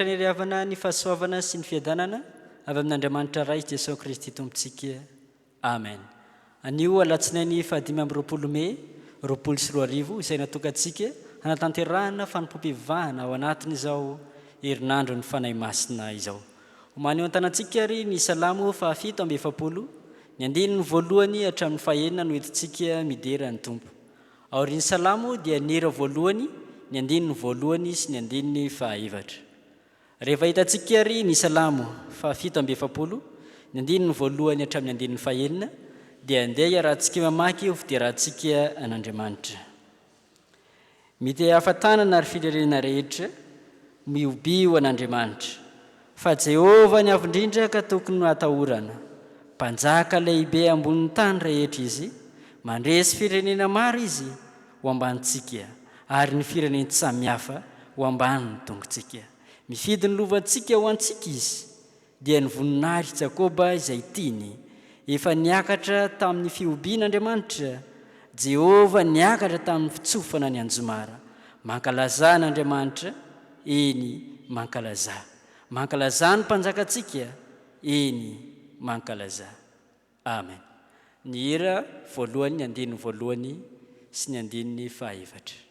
rehetra anie ry havana ny fahasoavana sy ny fiadanana avy amin'Andriamanitra Ray sy Jesoa Kristy Tompontsika. Amen. Anio alatsinainy fahadimy amby 20 mey 2020 izay natokantsika hanatanterahana fanompoam-pivavahana ao anatin'izao herinandron'ny Fanahy Masina izao. Omaly eo an-tanantsika ary ny Salamo faha-47, ny andininy voalohany hatramin'ny fahenina no entintsika midera ny Tompo. Aorian'ny Salamo dia ny hira voalohany, ny andininy voalohany sy ny andininy fahaefatra. Rehefa hitantsika àry ny Salamo faha-47, ny andininy voalohany hatramin'ny andininy fahenina, dia andeha hiarahantsika mamaky ho fiderantsika an'Andriamanitra. Mitehafa tanana ry firenena rehetra, mihobiho an'Andriamanitra. Fa Jehovah ny Avo Indrindra ka tokony hatahorana. Mpanjaka lehibe ambonin'ny tany rehetra Izy, mandresy firenena maro Izy ho ambanintsika, ary ny firenen-tsamihafa ho ambanin'ny tongotsika. Mifidy ny lovantsika ho antsika Izy, dia ny voninahitr'i Jakoba izay tiany. Efa niakatra tamin'ny fihobiana Andriamanitra, Jehovah niakatra tamin'ny fitsofana ny anjomara. Mankalazà an'Andriamanitra, eny, mankalazà. Mankalazà ny Mpanjakantsika, eny, mankalazà. Amen. Ny hira voalohany, ny andininy voalohany sy ny andininy fahaefatra.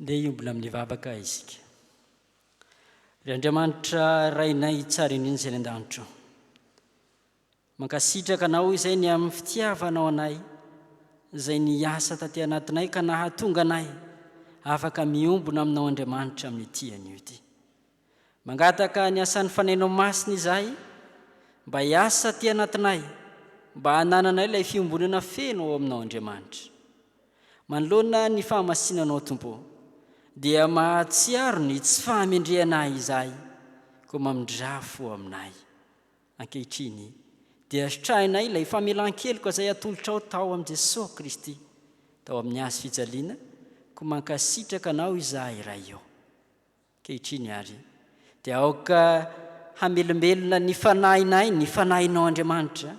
Ndeha hiombona amin'ny vavaka isika. Ry Andriamanitra Rainay tsara indrindra izay any an-danitra ô. Mankasitraka Anao izay ny amin'ny fitiavanao anay izay niasa taty anatinay ka nahatonga anay afaka miombona aminao Andriamanitra amin'ity anio ity. Mangataka ny asan'ny Fanahinao Masina izahay mba hiasa aty anatinay mba hanananay ilay fiombonana feno ao aminao Andriamanitra. Manoloana ny fahamasinanao Tompo ô, dia mahatsiaro ny tsy fahamendrehanay izahay, koa mamindrà fo aminay. Ankehitriny, dia sitrahinay ilay famelan-keloka izay atolotrao tao amin'i Jesoa Kristy, tao amin'ny hazo fijaliana, koa mankasitraka Anao izahay Ray ô. Ankehitriny àry, dia aoka hamelombelona ny fanahinay ny Fanahinao Andriamanitra,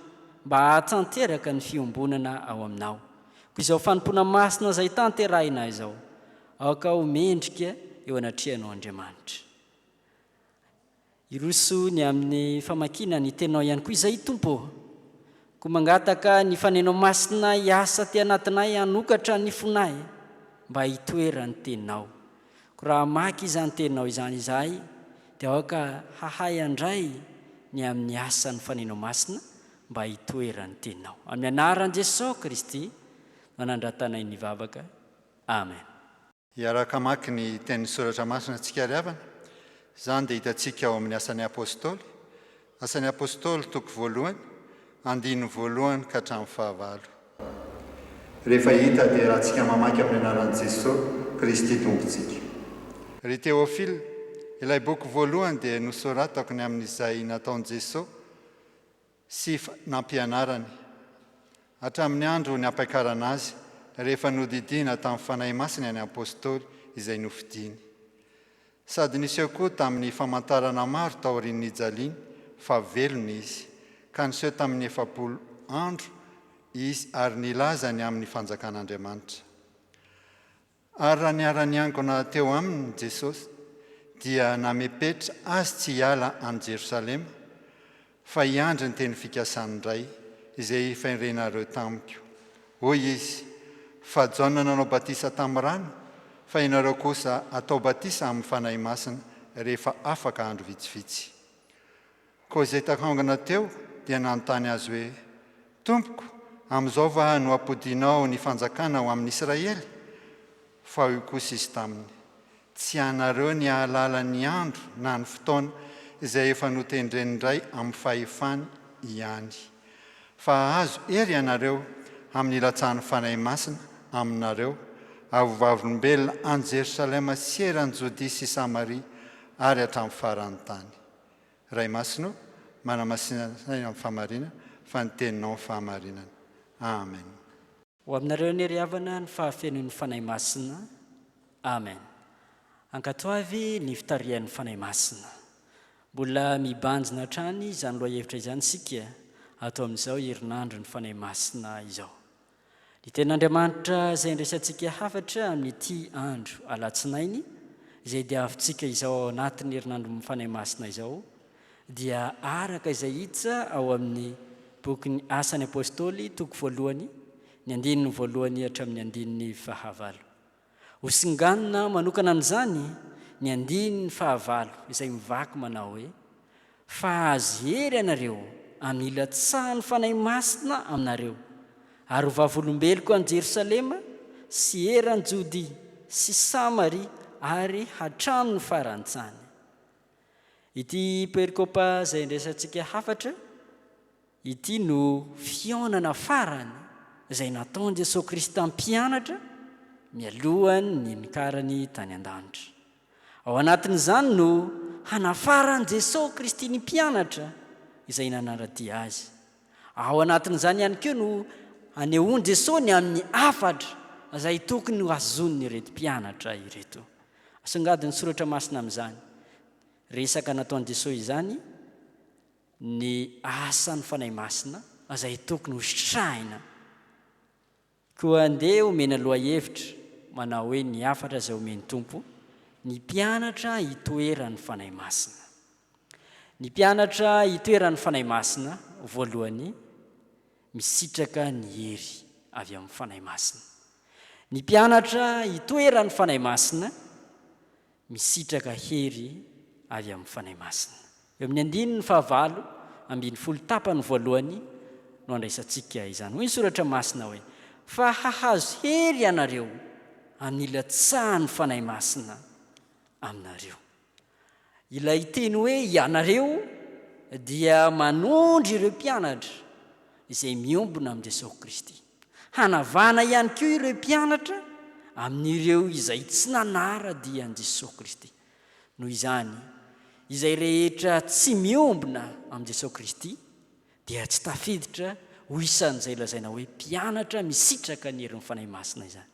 mba hahatanteraka ny fiombonana ao Aminao. Koa izao fanompoana masina izay tanterahinay izao, aoka ho mendrika eo anatrehanao Andriamanitra. Hiroso ny amin'ny famakiana ny Teninao ihany koa izahay, Tompo ô. Koa mangataka ny Fanenao Masina hiasa aty anatinay hanokatra ny fonay mba hitoeran'ny Teninao. Koa raha hamaky izany Teninao izany izahay, dia aoka hahay handray ny amin'ny asan'ny Fanenao Masina mba hitoeran'ny Teninao. Amin'ny anaran'i Jesosy Kristy no anandratanay ny vavaka. Amen. Hiaraka hamaky ny tenin'ny Soratra Masina isika ry havana. Izany dia hitantsika ao amin'ny Asan'ny Apostoly, Asan'ny Apostoly toko voalohany, andininy voalohany ka hatramin'ny fahavalo. Rehefa hita dia ratsika mamaky amin'ny anaran'i Jesoa Kristy Tompontsika. Ry Teofila, ilay boky voalohany dia nosoratako ny amin'izay nataon'i Jesoa sy nampianarany, hatramin'ny andro nampiakarana Azy, rehefa nodidiana tamin'ny Fanahy Masina ny Apostoly izay nofidiny. Sady niseho koa tamin'ny famantarana maro taorian'ny nijaliany fa velona Izy, ka niseho tamin'ny 40 andro Izy ary nilaza ny amin'ny fanjakan'Andriamanitra. Ary raha niara-niangona teo aminy Jesosy, dia namepetra Azy tsy hiala an'i Jerosalema, fa hiandry ny teny fikasan'ny Ray, izay efa renareo tamiko. Hoy Izy, Fa Jaona nanao batisa tamin'ny rano, fa ianareo kosa hatao batisa amin'ny Fanahy Masina rehefa afaka andro vitsivitsy. Koa izay takaongana teo dia nanontany azy hoe, Tompoko, amin'izao va no hampodianao ny fanjakana ho amin'i Israely? Fa hoy kosa izy taminy, Tsy anareo ny hahalala ny andro na ny fotoana izay efa notendren'ny Ray amin'ny fahefany ihany. Fa hahazo hery ianareo amin'ny hilatsahan'ny Fanahy Masina aminareo, ary ho vavolombelona any Jerosalema sy eran'i Jodia sy Samaria ary hatramin'ny faran'ny tany. Ray Masina ô, manamasina anay amin'ny fahamarinana, fa ny Teninao ny fahamarinana. Amen. Ho aminareo anie ry havana ny fahafenoan'ny Fanahy Masina. Amen. Ankatoavy ny fitarihan'ny Fanahy Masina. Mbola mibanjina hatrany izany lohahevitra izany isika ato amin'izao herinandron'ny Fanahy Masina izao. Ny Tenin'Andriamanitra izay andraisantsika hafatra amin'ity andro alatsinainy izay diavintsika izao ao anatin'ny herinandron'ny Fanahy Masina izao dia araka izay hita ao amin'ny bokin'ny Asan'ny Apostoly toko voalohany ny andininy voalohany hatramin'ny andininy fahavalo. Hosinganina manokana amin'izany ny andininy fahavalo izay mivaky manao hoe, Fa hahazo hery ianareo amin'ny hilatsahan'ny Fanahy Masina aminareo, ary ho vavolombeloko any Jerosalema sy eran'i Jodia sy Samaria ary hatramin'ny faran'ny tany. Ity perikopa izay andraisantsika hafatra Ity no fihaonana farany izay nataon'i Jesoa Kristy tamin'ny mpianatra mialohan'ny niakarany tany an-danitra. Ao anatin'izany no hanafaran'i Jesoa Kristy ny mpianatra izay nanara-dia Azy. Ao anatin'izany ihany koa no hanehoan'i Jesoa ny amin'ny hafatra izay tokony ho hazonin'ireto mpianatra ireto. Asongadin'ny Soratra Masina amin'izany resaka nataon'i Jesoa izany ny asan'ny Fanahy Masina izay tokony ho sitrahina. Koa andeha homena lohahevitra manao hoe ny hafatra izay omen'ny Tompo ny mpianatra hitoeran'ny Fanahy Masina. Ny mpianatra hitoeran'ny Fanahy Masina, voalohany, misitraka ny hery avy amin'ny Fanahy Masina. Ny mpianatra hitoeran'ny Fanahy Masina, misitraka hery avy amin'ny Fanahy Masina. Eo amin'ny andininy fahavalo ambinifolo tapany voalohany no andraisantsika izany. Hoy ny Soratra Masina hoe, Fa hahazo hery ianareo amin'ny hilatsahan'ny Fanahy Masina aminareo. Ilay teny hoe ianareo dia manondro ireo mpianatra izay miombona amin'i Jesosy Kristy. Hanavahana ihany koa ireo mpianatra amin'ireo izay tsy nanara-dia an'i Jesosy Kristy. Noho izany, izay rehetra tsy miombona amin'i Jesosy Kristy dia tsy tafiditra ho isan'izay lazaina hoe mpianatra misitraka ny herin'ny Fanahy Masina izany.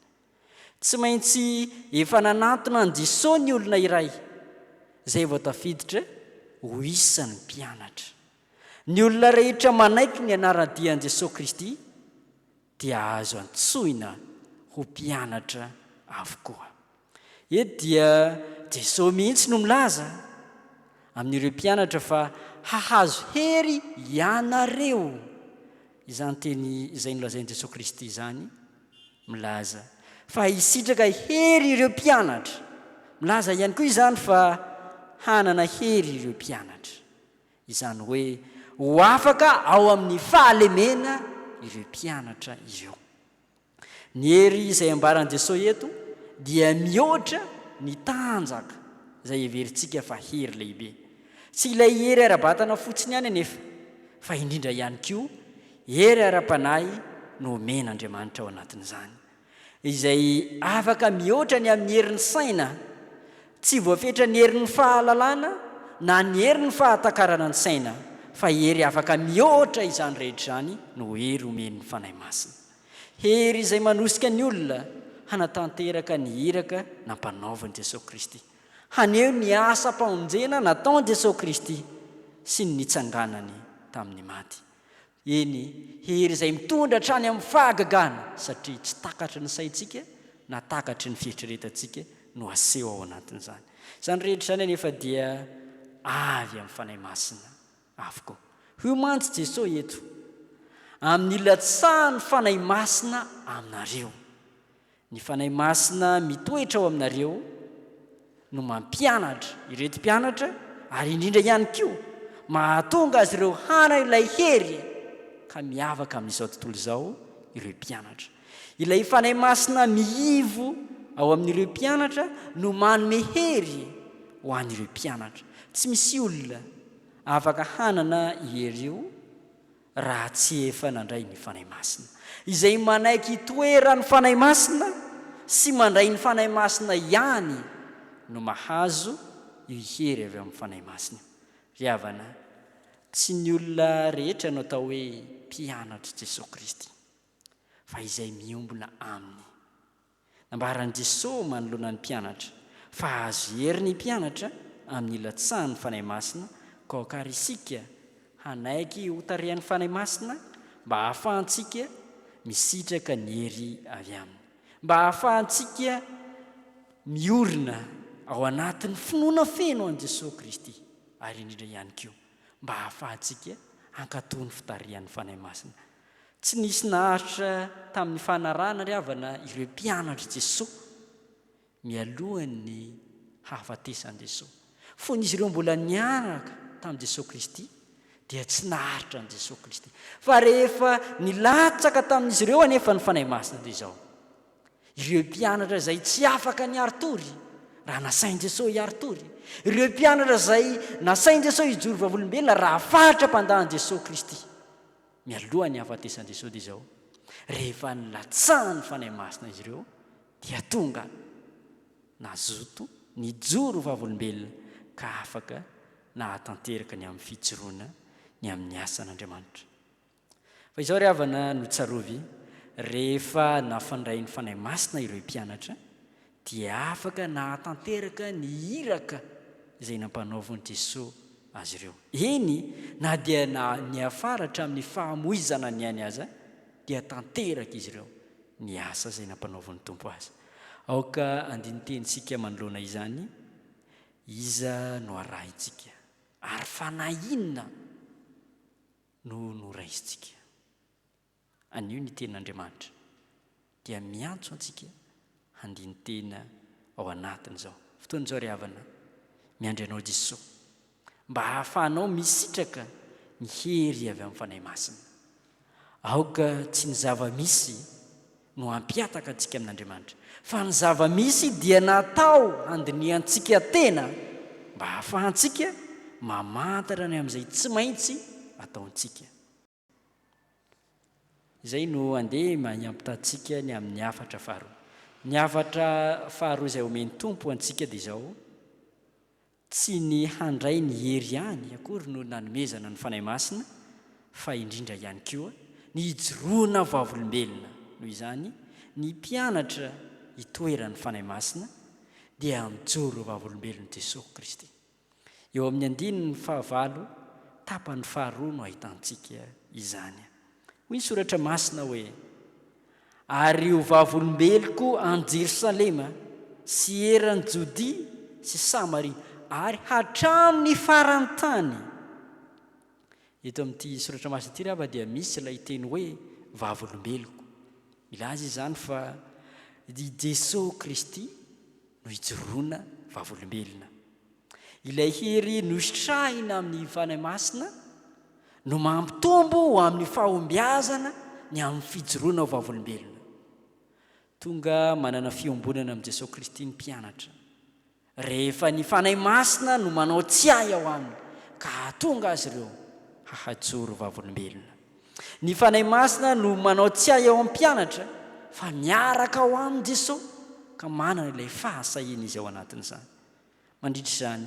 Tsy maintsy efa nanantona an'i Jesosy ny olona iray izay vao tafiditra ho isan'ny mpianatra. Ny olona rehetra manaiky ny hanara-dia an'i Jesoa Kristy dia azo antsoina ho mpianatra avokoa. Eto dia Jesoa mihitsy no milaza amin'ireo mpianatra fa hahazo hery ianareo. Izany teny izay nolazain'i Jesoa Kristy izany milaza fa hisitraka hery ireo mpianatra. Milaza ihany koa izany fa hanana hery ireo mpianatra. Izany hoe ho afaka ao amin'ny fahalemena ireo mpianatra ireo. Ny hery izay ambaran'i Jesosy eto dia mihoatra ny tanjaka izay heverintsika fa hery lehibe. Tsy ilay hery ara-batana fotsiny ihany anefa, fa indrindra ihany koa hery ara-panahy no omen'Andriamanitra ao anatin'izany, izay afaka mihoatra ny amin'ny herin'ny saina, tsy voafetra ny herin'ny fahalalana na ny herin'ny fahatakarana ny saina, fa hery afaka mihoatra izany rehetra izany no hery omen'ny Fanahy Masina. Hery izay manosika ny olona hanatanteraka ny iraka nampanaovin'i Jesoa Kristy. Haneho ny asam-pamonjena nataon'i Jesoa Kristy sy ny nitsanganany tamin'ny maty. Eny, hery izay mitondra hatrany amin'ny fahagagana, satria tsy takatry ny saintsika na takatry ny fieritreretantsika no aseho ao anatin'izany. Izany rehetra izany anefa dia avy amin'ny Fanahy Masina avokoa. Hoy mantsy Jesoa eto, Amin'ny ilatsahan'ny Fanahy Masina aminareo. Ny Fanahy Masina mitoetra ao aminareo no mampianatra ireto mpianatra ary indrindra ihany koa mahatonga azy ireo hanana ilay hery ka miavaka amin'izao tontolo izao ireo mpianatra. Ilay Fanahy Masina miivo ao amin'ireo mpianatra no manome hery ho an'ireo mpianatra. Tsy misy olona afaka hanana hery io raha tsy efa nandray ny Fanahy Masina. Izay manaiky hitoeran'ny Fanahy Masina sy mandray ny Fanahy Masina ihany no mahazo io hery avy amin'ny Fanahy Masina io. Ry havana, tsy ny olona rehetra no atao hoe mpianatr'i Jesoa Kristy, fa izay miombona Aminy. Nambaran'i Jesoa manoloana ny mpianatra fa hahazo hery ny mpianatra amin'ny ilatsahan'ny Fanahy Masina, ka aoka àry isika hanaiky hotarihan'ny Fanahy Masina mba hahafahantsika misitraka ny hery avy Aminy, mba hahafahantsika miorina ao anatin'ny finoana feno an'i Jesoa Kristy ary indrindra ihany koa mba hahafahantsika hankatò ny fitarihan'ny Fanahy Masina. Tsy nisy naharitra tamin'ny fanarahana ry havana ireo mpianatr'i Jesoa mialohan'ny hahafatesan'i Jesoa. Fony izy ireo mbola niaraka tamin'i Jesoa Kristy dia tsy naharitra an'i Jesoa Kristy. Fa rehefa nilatsaka tamin'izy ireo anefa ny Fanahy Masina dia izao, ireo mpianatra izay tsy afaka niari-tory raha nasain'i Jesoa hiari-tory, ireo mpianatra izay nasain'i Jesoa hijoro vavolombelona raha faritra mpandà an'i Jesoa Kristy, Mialoha ny hahafatesan'i Jesoa dia izao, rehefa nilatsahan'ny Fanahy Masina izy ireo dia tonga nazoto nijoro ho vavolombelona ka afaka nahatanteraka ny amin'ny fijoroana ny amin'ny asan'Andriamanitra. Fa izao ry havana no tsarovy, rehefa nafandray ny Fanahy Masina ireo mpianatra dia afaka nahatanteraka ny iraka izay nampanaovin'i Jesoa azy ireo. Eny, na dia niafara hatramin'ny fahamoizana ny ainy aza, dia tanteraka izy ireo ny asa izay nampanaovin'ny Tompo azy. Aoka handini-tenintsika manoloana izany, iza no arahintsika, ary fanahy inona no noraisintsika? Anio ny Tenin'Andriamanitra dia miantso antsika handini-tena ao anatin'izao fotoana izao ry havana. Miandry anao Jesoa mba hahafahanao misitraka ny hery avy amin'ny Fanahy Masina. Aoka tsy ny zava-misy no hampihataka antsika amin'Andriamanitra, fa ny zava-misy dia natao handinihantsika tena mba hahafahantsika mamantatra ny amin'izay tsy maintsy ataontsika. Izay no andeha hiampitantsika ny amin'ny hafatra faharoa. Ny hafatra faharoa izay omen'ny Tompo antsika dia izao, Tsy ny handray ny hery ihany akory no nanomezana ny Fanahy Masina fa indrindra ihany koa ny hijoroana vavolombelona. Noho izany, ny mpianatra itoeran'ny Fanahy Masina dia mijoro vavolombelon'i Jesoa Kristy. Eo amin'ny andininy fahavalo, tapany faharoa no ahitantsika izany. Hoy ny Soratra Masina hoe, Ary ho vavolombeloko any Jerosalema sy eran'i Jodia sy Samaria ary hatramin'ny faran'ny tany. Eto amin'ity Soratra Masina ity ry havana dia misy ilay teny hoe vavolombeloko. Milaza izany fa i Jesoa Kristy no ijoroana vavolombelona. Ilay hery nositrahina amin'ny Fanahy Masina no mampitombo ho amin'ny fahombiazana ny amin'ny fijoroana ho vavolombelona. Tonga manana fiombonana amin'i Jesoa Kristy ny mpianatra. Rehefa ny Fanahy Masina no manao tsiahy ao aminy ka hahatonga azy ireo hahajoro vavolombelona. Ny Fanahy Masina no manao tsiahy ao amin'ny mpianatra fa miaraka ao aminy Jesoa ka manana ilay fahasahiana izy ao anatin'izany. Mandritra izany,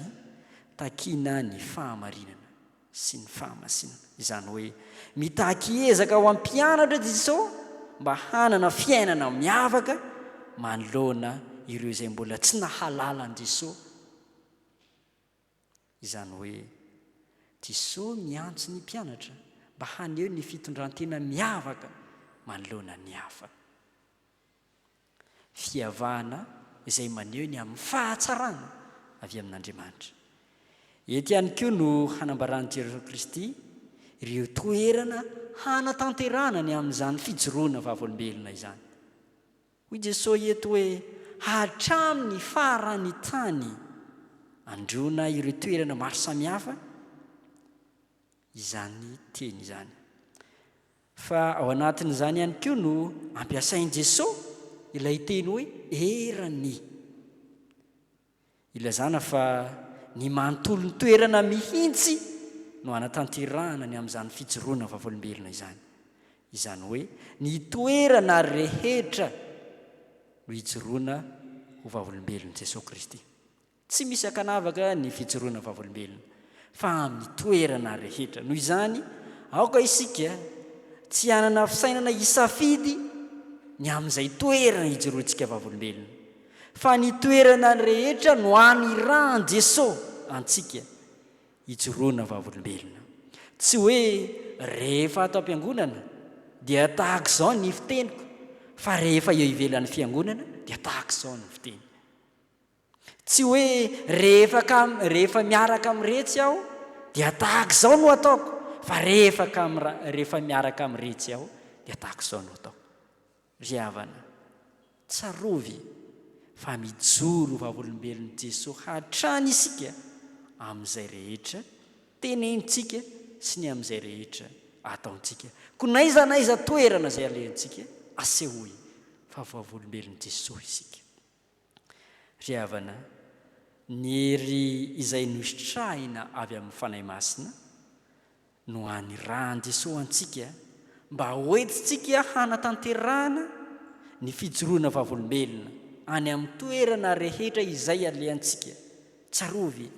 takiana ny fahamarinana sy ny fahamasinana. Izany hoe, mitaky ezaka ho an'ny mpianatra Jesoa mba hanana fiainana miavaka manoloana ireo izay mbola tsy nahalala an'i Jesoa. Izany hoe, Jesoa miantso ny mpianatra mba haneho ny fitondran-tena miavaka manoloana ny hafa. Fiavahana izay maneho ny amin'ny fahatsarana avy amin'Andriamanitra. Eto ihany koa no hanambaran'i Jesoa Kristy ireo toerana hanatanterahana ny amin'izany fijoroana vavolombelona izany. Hoy Jesoa eto hoe, Hatramin'ny faran'ny tany. Androana ireo toerana maro samihafa izany teny izany. Fa ao anatin'izany ihany koa no ampiasain'i Jesoa ilay teny hoe eran'ny. Ilazana fa ny manontolon'ny toerana mihitsy no anatanterahana ny amin'izany fijoroana vavolombelona izany. Izany hoe ny toerana rehetra no ijoroana ho vavolombelon'i Jesoa Kristy. Tsy misy ankanavaka ny fijoroana vavolombelona, fa amin'ny toerana rehetra. Noho izany, aoka isika tsy hanana fisainana hisafidy ny amin'izay toerana ijoroantsika vavolombelona, fa ny toerana rehetra no anirahan'i Jesoa antsika hijoroana vavolombelona. Tsy hoe rehefa ato am-piangonana dia tahaka izao ny fiteniko, fa rehefa eo ivelan'ny fiangonana dia tahaka izao ny fiteny. Tsy hoe rehefa ka rehefa miaraka amin'iretsy aho dia tahaka izao no ataoko fa rehefa ka rehefa miaraka amin'iretsy aho dia tahaka izao no ataoko. Ry havana, tsarovy fa mijoro vavolombelon'i Jesoa hatrany isika amin'izay rehetra tenenintsika sy ny amin'izay rehetra ataontsika. Koa n'aiza n'aiza toerana izay alehantsika, asehoy fa vavolombelon'i Jesoa isika. Ry havana, ny hery izay nositrahina avy amin'ny Fanahy Masina no anirahan'i Jesoa antsika mba hoentintsika hanatanterahana ny fijoroana vavolombelona any amin'ny toerana rehetra izay alehantsika. Tsarovy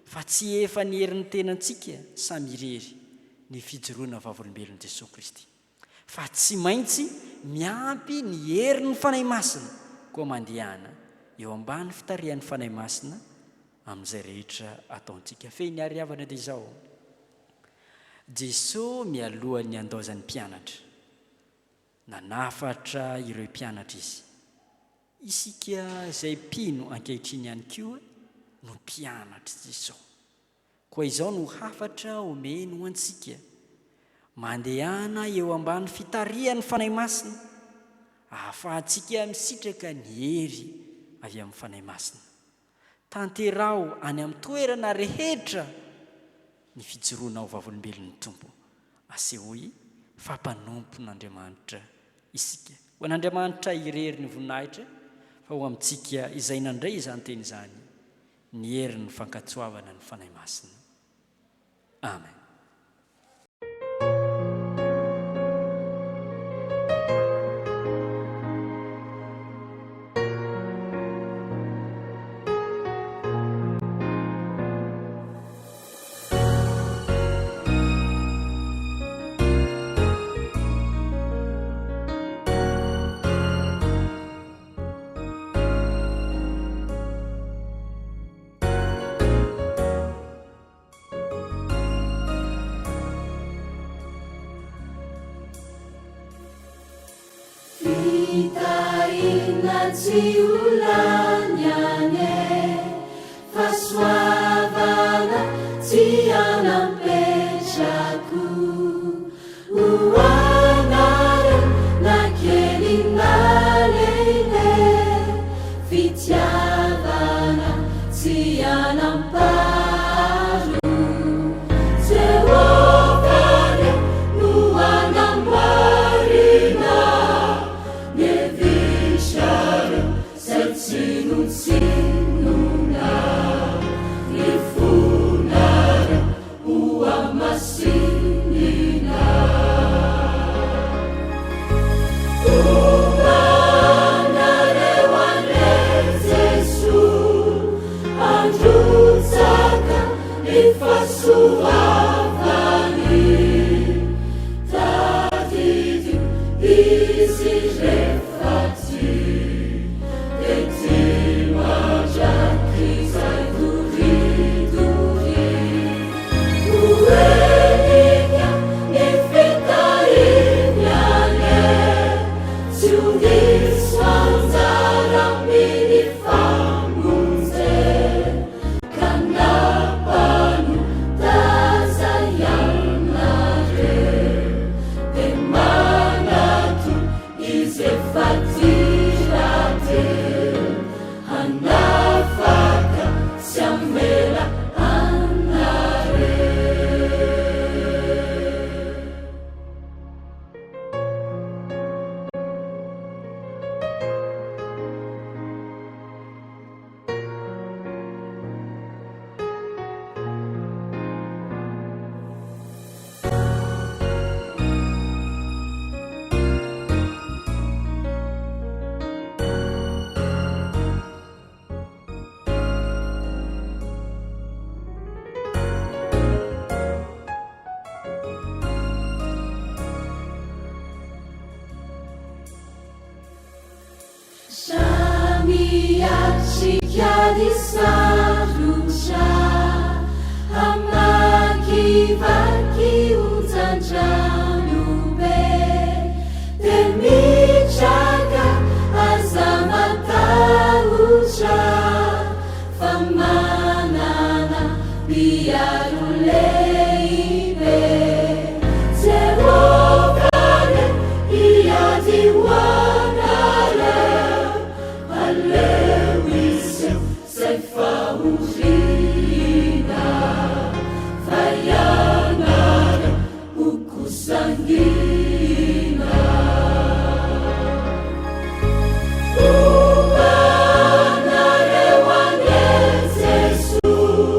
fa tsy efa ny herin'ny tenantsika samy irery ny fijoroana vavolombelon'i Jesoa Kristy. Fa tsy maintsy miampy ny herin'ny Fanahy Masina koa mandehana eo ambany fitarihan'ny Fanahy Masina amin'izay rehetra ataontsika. Fehiny ary havana dia izao, Jesoa mialohan'ny handaozany mpianatra, nanafatra ireo mpianatra Izy. Isika izay mpino ankehitriny ihany koa no mpianatr'i Jesoa. Koa izao no hafatra omeny ho antsika, Mandehana eo ambany fitarihan'ny Fanahy Masina, ahafahantsika misitraka ny hery avy amin'ny Fanahy Masina. Tanteraho any amin'ny toerana rehetra ny fijoroana ho vavolombelon'ny Tompo. Asehoy fa mpanompon'Andriamanitra isika. Ho an'Andriamanitra irery ny voninahitra, fa ho amintsika izay nandray izany teny izany ny herin'ny fankatoavana ny Fanahy Masina. Amen. Fitahiana tsy ho lany anie, Fahasoavana tsy hanam-petrako. Ho anareo na kely na lehibe, fitiavana tsy hanam-paharoa. Jehovah re no anamarina ny hevitrareo izay tsy notsaroana. Tadidio izy rehefa tia dia tia mandrakizay doria doria. Ho henika ny fitahiany anie, tsy ho diso anjara amin'ny famonjena. Ka nampanota zay aminareo, dia manatona izy efa tia rahateo, hanafaka sy hamela anareo. Samy miatrika ady sarotra, hamakivaky onjan-drano be, dia mitraka aza matahotra, fa manana mpiaro lehibe. Jehovah anie hiady ho anareo, aleo hiseho izay fahoriana, fa ianareo ho kosangina. Homba anareo anie Jesoa,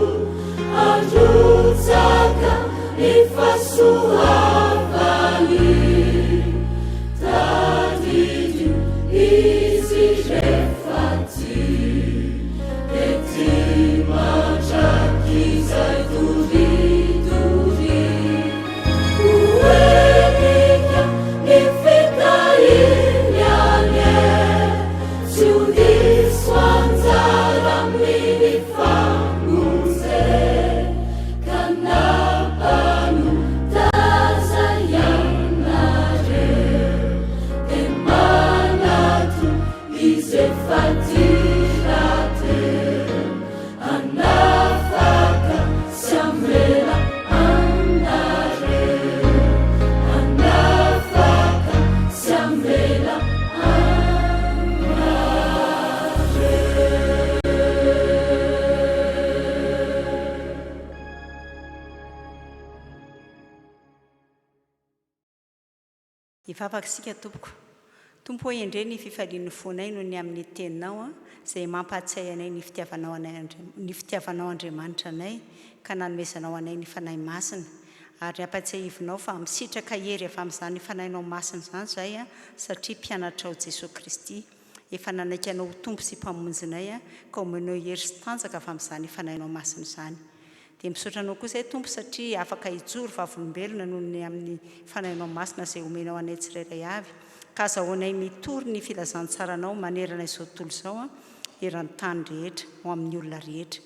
handrotsaka ny fahasoavany. Tadidio izy rehefa tia, dia tia mandrakizay doria doria. Ho henika ny fitahiany anie, tsy ho diso anjara amin'ny famonjena, ka nampanota izay aminareo, dia manatona izy efa tia rahateo. Hanafaka sy hamela anareo. Hanafaka sy hamela anareo. Hivavaka isika tompoko. Tompo ô endrey ny fifalian'ny fonay noho ny amin'ny teninao izay mampahatsiahy anay ny fitiavanao anay ny fitiavanao Andriamanitra anay ka nanomezanao anay ny Fanahy Masina ary ampatsiahivinao fa misitraka hery avy amin'izany Fanahinao Masina izany izahay satria mpianatrao Jesoa Kristy efa nanaiky anao ho Tompo sy Mpamonjinay ka omenao hery sy tanjaka avy amin'izany Fanahinao Masina izany. Dia misaotra Anao koa izahay Tompo satria afaka hijoro vavolombelona noho ny amin'ny Fanahinao Masina izay omenao anay tsirairay avy, ka azahoanay mitory ny filazantsaranao manerana izao tontolo izao, eran'ny tany rehetra, ho amin'ny olona rehetra.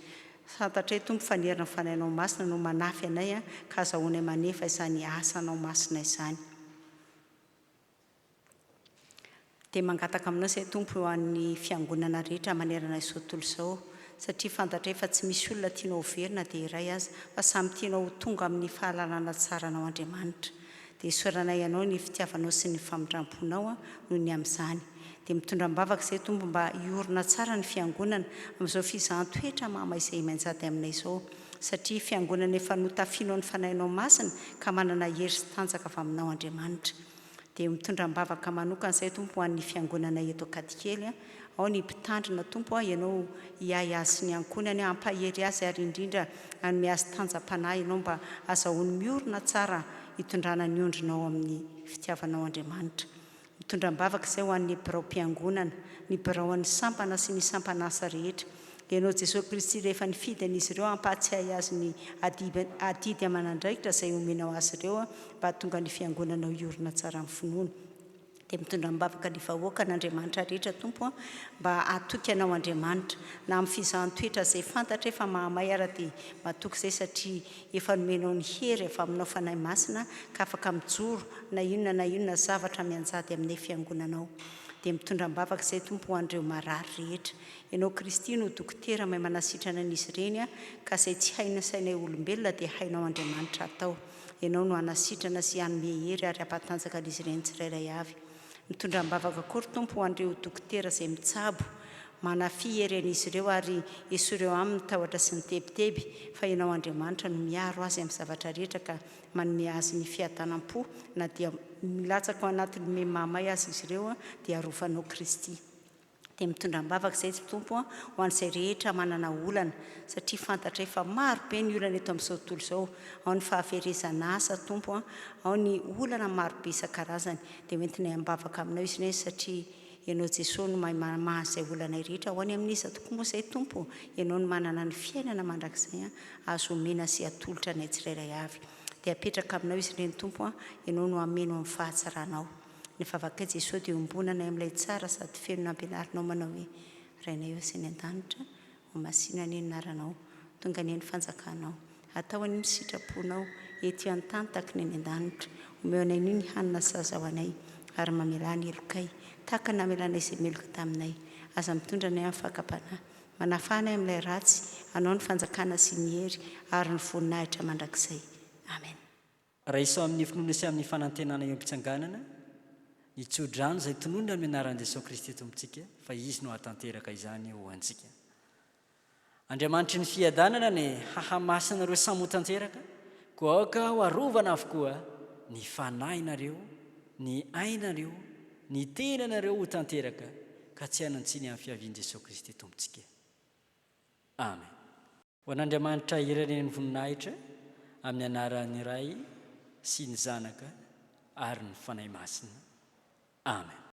Fantatray Tompo fa ny herin'ny Fanahinao Masina no manafy anay ka azahoanay manefa izany asanao masina izany. Dia mangataka aminao izay Tompo ho an'ny fiangonana rehetra manerana izao tontolo izao satria fantatray fa tsy misy olona tianao ho very na dia iray aza fa samy tianao ho tonga amin'ny fahalalana tsara anao Andriamanitra. Dia isaoranay anao ny fitiavanao sy ny famindramponao noho ny amin'izany. Dia mitondra am-bavaka izay Tompo mba hiorina tsara ny fiangonana amin'izao fizahan-toetra mama izay mianjady aminay izao satria fiangonana efa notafianao ny Fanahinao Masina ka manana hery sy tanjaka avy aminao Andriamanitra. Dia mitondra am-bavaka manokana izay Tompo ho an'ny fiangonanay eto Ankadikely a. Ao ny mpitandrina Tompo a, Ianao hiahy azy sy ny ankohonany a, hampahery azy ary indrindra hanome azy tanjam-panahy Ianao mba hazahoany miorina tsara hitondrana ny ondrinao amin'ny fitiavanao Andriamanitra. Mitondra am-bavaka izay ho an'ny biraom-piangonana, ny biraon'ny sampana sy ny sampan'asa rehetra. Ianao Jesoa Kristy rehefa nifidy an'izy ireo hampahatsiahy azy ny adidy aman'andraikitra izay omenao azy ireo mba hahatonga ny Fiangonanao hiorina tsara amin'ny finoana. Dia mitondra am-bavaka ny vahoakan'Andriamanitra rehetra Tompo a, mba hatoky Anao Andriamanitra, na amin'ny fizahan-toetra izay fantatray fa mahamay ara dia matoky izay satria efa nomenao ny hery avy aminao Fanahy Masina ka afaka mijoro na inona na inona zavatra mianjady aminay Fiangonanao. Dia mitondra am-bavaka izay Tompo ho an'ireo marary rehetra. Ianao Kristy no dokotera mahay manasitrana an'izy ireny ka izay tsy hain'ny sainay olombelona dia hainao Andriamanitra atao. Ianao no hanasitrana sy hanome hery ary hampatanjaka an'izy ireny tsirairay avy. Mitondra am-bavaka koa ry Tompo ho an'ireo dokotera izay mitsabo. Manafia hery an'izy ireo ary esory eo aminy ny tahotra sy ny tebiteby fa Ianao Andriamanitra no miaro azy amin'ny zavatra rehetra ka manome azy ny fiadanam-po na dia milatsaka ao anaty lome mahamay aza izy ireo dia arovanao Kristy. Dia mitondra am-bavaka izay ry Tompo a, ho an'izay rehetra manana olana, satria fantatray fa maro be ny olana eto amin'izao tontolo izao, ao ny fahaverezana asa Tompo a, ao ny olana maro be isan-karazany, dia hoentinay am-bavaka aminao izy ireny satria Ianao Jesoa no mahay mamaha izay olanay rehetra, ho any amin'iza tokoa moa izay Tompo? Ianao no manana ny fiainana mandrakizay a, azo omena sy atolotra anay tsirairay avy. Dia apetraka aminao izy ireny Tompo a, Ianao no hameno amin'ny fahatsaranao. Ny vavakay Jesoa dia iombonanay amin'ilay tsara sady feno nampianarinao manao hoe, Rainay eo sy any an-danitra, ho masina anie ny anaranao, tonga anie ny fanjakanao, atao anie ny sitraponao ety an-tany tahaky ny any an-danitra, omeo anay anio ny hanina sahaza ho anay, ary mamelà ny helokay, tahaka ny namelanay izay meloka taminay, aza mitondra anay amin'ny fakam-panahy, manafaha anay amin'ilay ratsy, anao ny fanjakana sy ny hery ary ny voninahitra mandrakizay. Amen. Raiso amin'ny finoana sy amin'ny fanantenana eo am-pitsanganana ny tsodrano izay tononina amin'ny anaran'i Jesoa Kristy Tompontsika, fa Izy no hahatanteraka izany ho antsika. Andriamanitry ny fiadanana anie hahamasina anareo samy ho tanteraka, koa aoka ho arovana avokoa ny fanahinareo, ny ainareo, ny tenanareo ho tanteraka, ka tsy hanan-tsiny amin'ny fiavian'i Jesoa Kristy Tompontsika. Amen. Ho an'Andriamanitra irery ny voninahitra, amin'ny anaran'ny Ray sy ny Zanaka ary ny Fanahy Masina. Amen.